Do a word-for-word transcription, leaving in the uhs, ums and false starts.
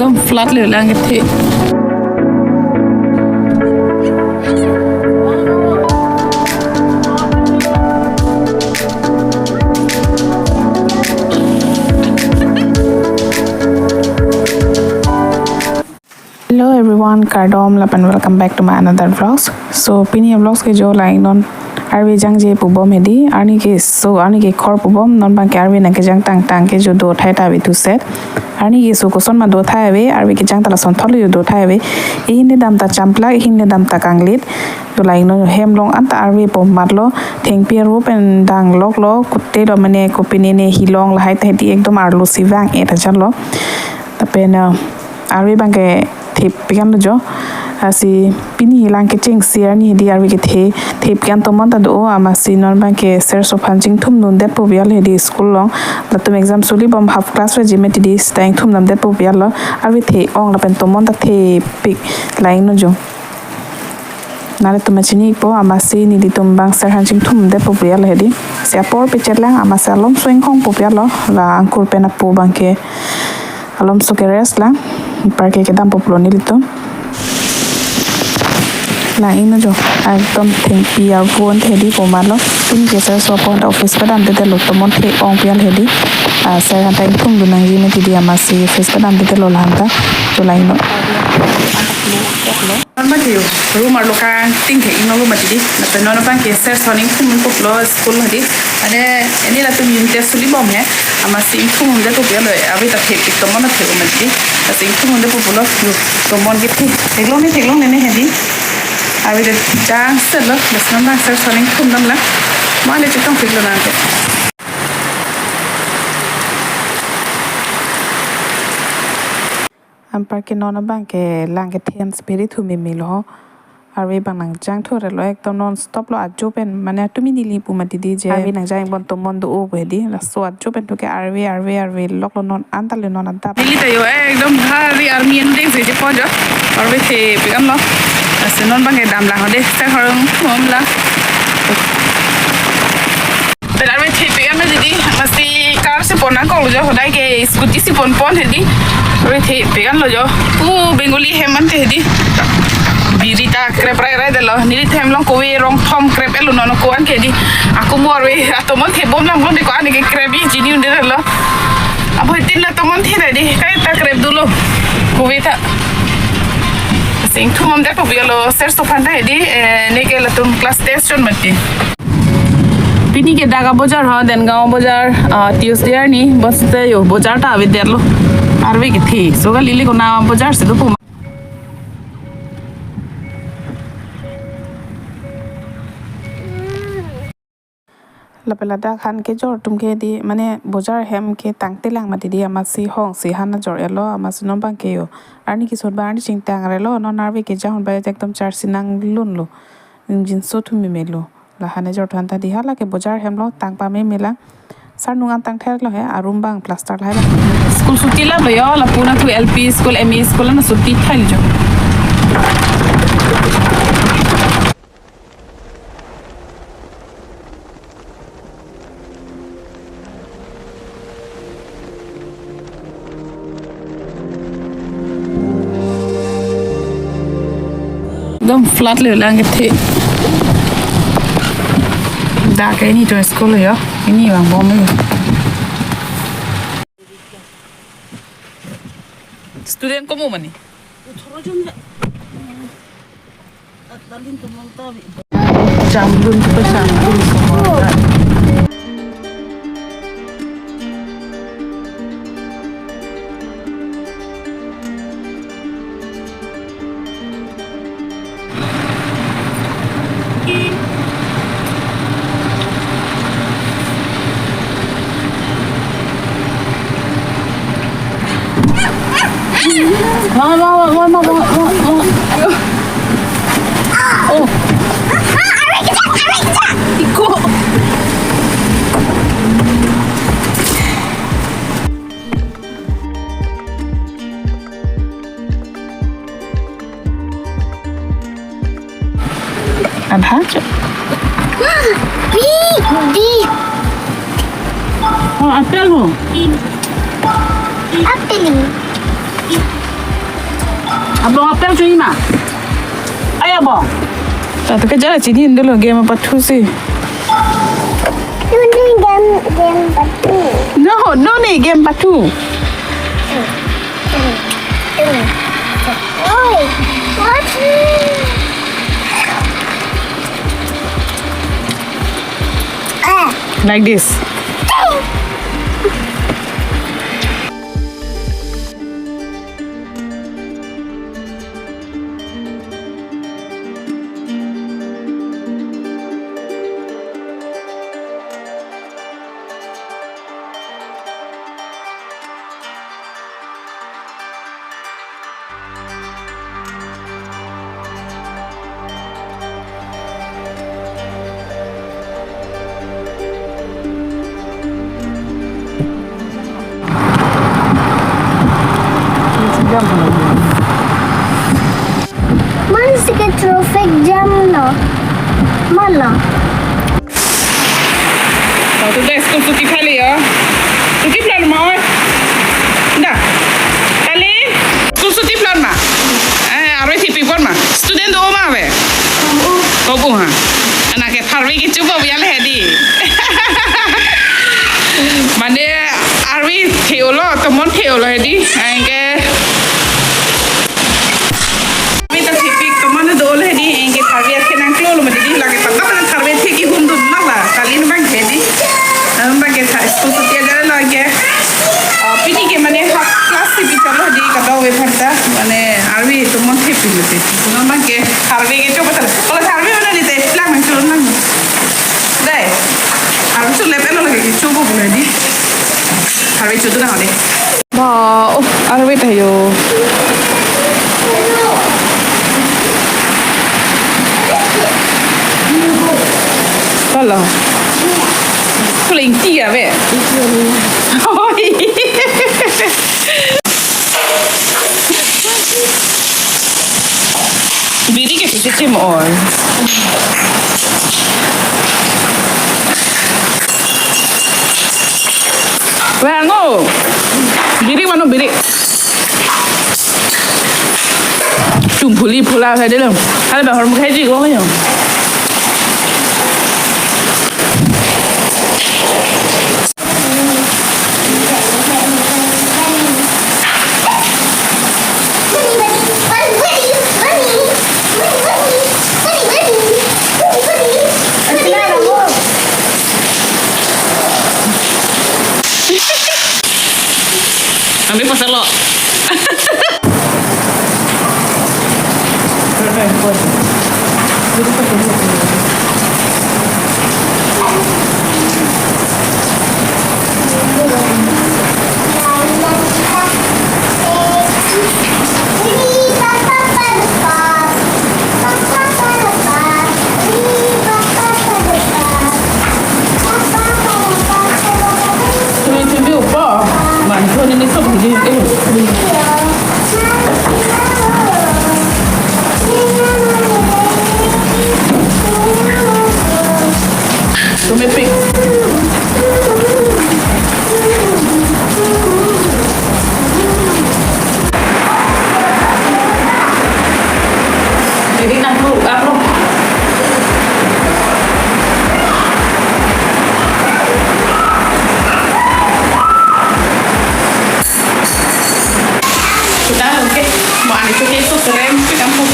Ekdom flood le lang kethe. Hello everyone, kardom lapen welcome back to my another vlogs. So pini vlogs ke jo lain non arve jangje pubom hedi, arni ke so arni ke khor pubom, non bang ke arve nang kejang tangtang ke jo do thai ta ave tu set. Arni ke so koson ma do thai ave, arve kejang ta lason thot le jo do thai ave. Ihin le dam ta champlak, ihin le dam ta kanglit. Jo lain non hem along anta arve pom matlo, thengpi arvo pen dangloklo, kute lo mane kopine ne hilong lahai ta hedi ekdom arlo si vang-et ajan lo. Lapen, uh, arve bang ke thepik an lo jo. Lasi pini lang kechengsi arni hedi arve kethe, thepik an tomon ta do, amatsi non bang ke sir so aphan chingthum dundetpo pi al hedi school along. Latum exam suli bom half class vaji mati hedi, sita ingthum damdetpo pi al lo. Arve the-ong lapen tomon ta thepik lain non jo. Nanglitum ma chinipo, amatsi nelitum bang sir aphan chingthum detpo pi al hedi. Si apor pechet lang, amatsi alomso inghongpo pi al lo. La angkur pen apo bang ke alomso ke rest lang. Anpar ke kedampo pulo nelitum. Lain non jo, ekdom thengpi arvo an hedi pom matlo. Pini ke sir so aphan ta office padamdetlo, tomon the-ong pi al hedi. Ah, sir aphan ta ingthum dun nangji mati hedi, amatsi office padamdetlo la aphan ta. Jo lain non. Non bang ke jo, room arlo kangting ke ingno lo mati hedi. Lapen non bang ke sir so ingthum un koplo school hedi. Ane, ini latum unit test suli bom he. Amatsi ingthum un detpo pi al lo, arve ta thepik tomon ta the-o mati hedi. Lasi ingthum un detpo pulo, jo, tomon kethe. Theklong ne, theklong ne ne hedi. Arve ta jangse lo, lasi non bang sir so ingthum dam lang. Mo ale chetongpik lo nang ke. Anpar ke non bang ke lang kethe an spirit hu meme lo. Arve bang nang jangthu relo, ekdom non stop lo, ajo pen mane tumi neli pu mati hedi je. Arve nang jang bon tomon do-o pu hedi. Laso ajo pen thu ke arve, arve, arve loklo non anta le non adap. Neli ta jo, eh, ekdom hari army ending se je pon jo. Arve thepik an lo. Lasi non bang ke dam lang hedi, sir arong mom la. Pen arve thepik an lo hedi, amatsi car si pon nangkok lo jo, hodai ke scooty si ponpon hedi. Arve thepik an lo jo. Pu Bengali hem ante hedi. Biri ta krep rai rai detlo. Neli hem along kove rong thom krep-et lo non ko-an ke hedi. Ako mo arve atomon thebom lang lo de ko-an ke krep-i chini un detlo. Abo itin la tomon the hedi. Kaita krep dolo. Kove ta. Lasi ingthum un detpo pi al lo sir so aphan ta hedi. Eh, ne ke latum class test chot mati. Pini ke dak abojar ho, Dengaon abojar, ah, Tuesday arni, bonsita jo, bojar ta avedetlo. Arve kethe, so kali le kona bojar si do pu ma. Lapen ladak han kejor atum ke hedi, mane bojar hem ke tangte lang mati hedi, amatsi hong si han ajor-et lo, amatsi non bang ke jo. Arni kesut ba arni chingtang relo, non arve kejang un ba ekdom charsi nang lun lo. Ingjinso thu meme lo. La han ajor than ta hedi, hala ke bojar hem lo, tang pameme lang. Sarnung an tangther lo he, arum bang plaster lahai bang. School chuti la bayo, lapu na thu L P school, M E school na chuti thai jo. Ekdom flood le lang kethe. Dak ke ini to school jo. Ini vangbom jo. Student komo mane? Jam dun tu pasang dun semua. Wah, wah, wah. Oh. Iko. Adha cho. Bi, bi. Oh, apple ho. Apple. Abong apel chui ma. Ay abong. Tata kejala chini dolo game apa thu si. Ini game, game batu. No, no ni game batu. Oi, what? Ah. Like this. Mana si ke traffic jam lo. Mana? Today school chuti thali yo. Chuti plan ma oi. Da. Kali. School chuti plan ma. Eh, arve thipik pon ma. Student do ma ave. Kobu ha. Anak ke tharve kecho bo ya le hedi. Mane arve the-olo, tomon the-olo hedi. Anke Mita thipik tomon do le hedi, anke tharve athe nangklolo ma didi, lake pada pada tharve athe kehumdun nang la, kali nang bang hedi. Nang bang ke tha, school chuti ajar lo ke. Ah, pini ke mane half class si bichar lo di kadokave aphan ta, mane arve tomon thipik lo te. Nang bang ke tharve kecho patal. Kalau tharve mana di te, lang nangklolo nang. Dai. Arve chu lep elo lake kecho bo le di. Tharve chu tu nang de. Ba, oh, arve ta yo. Hala. Kuling tiga be. Biri ke sisi mo oi. Vango. Biri mano biri. Tum phuli phula khai delo. Hala ba hor mo khai ji ko yo. Ambil pasal lo. Tumi tumi upa, mantu nini sok di, eh. Tumi pik. Jadi, nang lu, aku. Kita, oke. Mau anu itu, itu keren, kita mau.